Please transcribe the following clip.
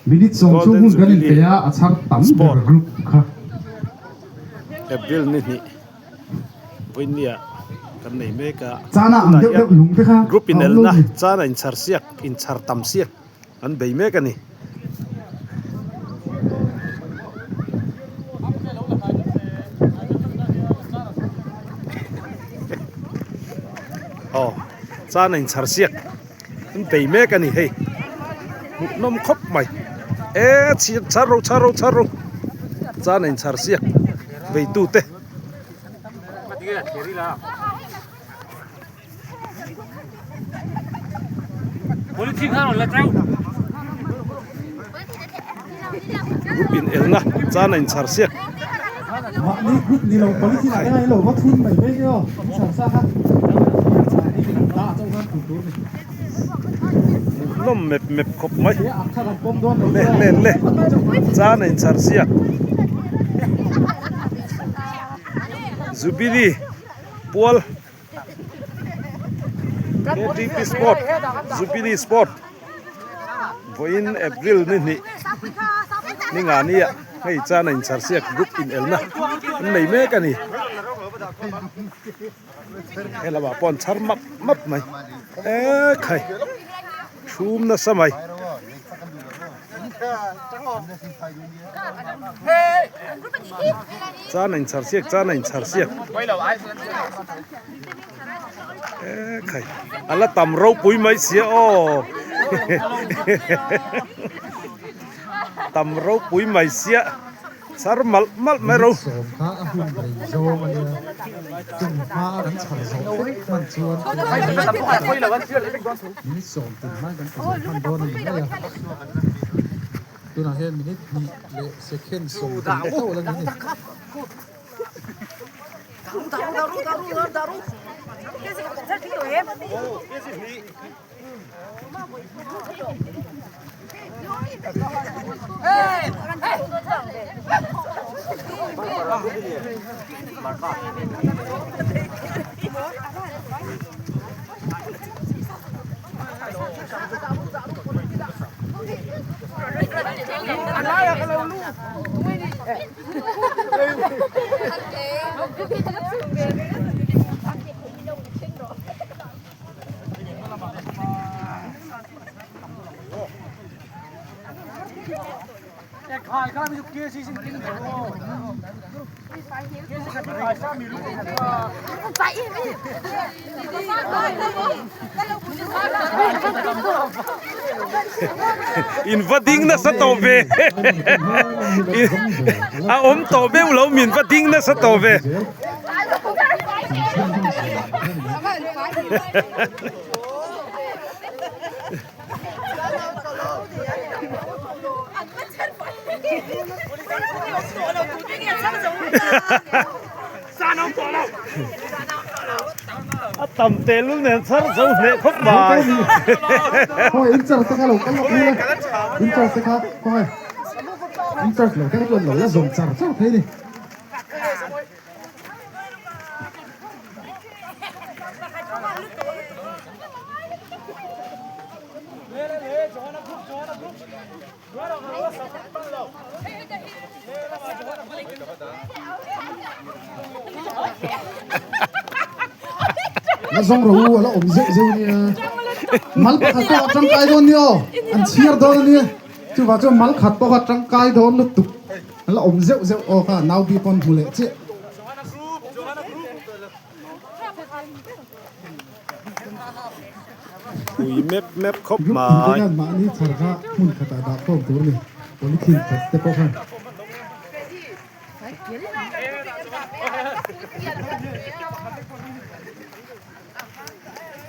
Minute sawm chhung Golden hun kan Jubilee inpe a, a chhar tam ber Sport group kha. April ni hnih vawinia kan nei mek a, Chana ang tunah deuh hian deuh lung te kha group a awm lo inelna ni. chana inchhar siak inchhar tam siak an bei mek a ni. Aw chana inchhar siak. An bei mek a ni hei hmuhnawm khawp mai e chhir chhar ro chhar ro chhar ro chuan a inchhar siak veitu te. Group in elna chuan a inchhar siak. Mahni group ni lo polythene ah te khan ilo va thun mai mai nia aw inchhar sa kha Hmuhnawm mep mep khawp mai le le le chuan a inchhar siak Jubilee pual Ktp sport Jubilee sport vawiin April ni hnih ni nga nia hei chuan a inchhar siak group inelna an nei mek a ni he lamah pawh an chhar map map mai ekhai thum nasa mai. Chuan a inchhar siak chuan a inchhar siak ekhai a la tam ropui mai sia aw tam ropui mai sia chhar malh malh mai ro. Sawm kha a hun rei zawng a nia tum hma a kan chhar zawh vek hman chuan minute sawm tin hmain kan ti zawh hman dawn a ni mai a. Tunah hian minute hnih leh second 70 chauh la ni a ni. In va ding nasa tawh ve a awm tawh meuh lo min va ding nasa tawh ve. A tam tehlul nen chhar zo hneh khawp mai. Khawngaih in char te kha lo kal lawk mai a, in char te kha khawngaih in char lo te kha chuan lo la zawm char char thei a ni. La zawng ro u a la awm zeuh zeuh nia. Mal pakhat pawh a tangkai dawn nia aw. An chhiar dawn a nia. Chuvang chuan mal khat pawh kha tangkai dawn lutuk. A la awm zeuh zeuh aw kha nau bi pawn hmu leh chiah. Ui mep mep khawp Group tin te mai. khan mahni chhar kha hmun khatah dah khawm tur a ni. Polythene khat te pawh khan.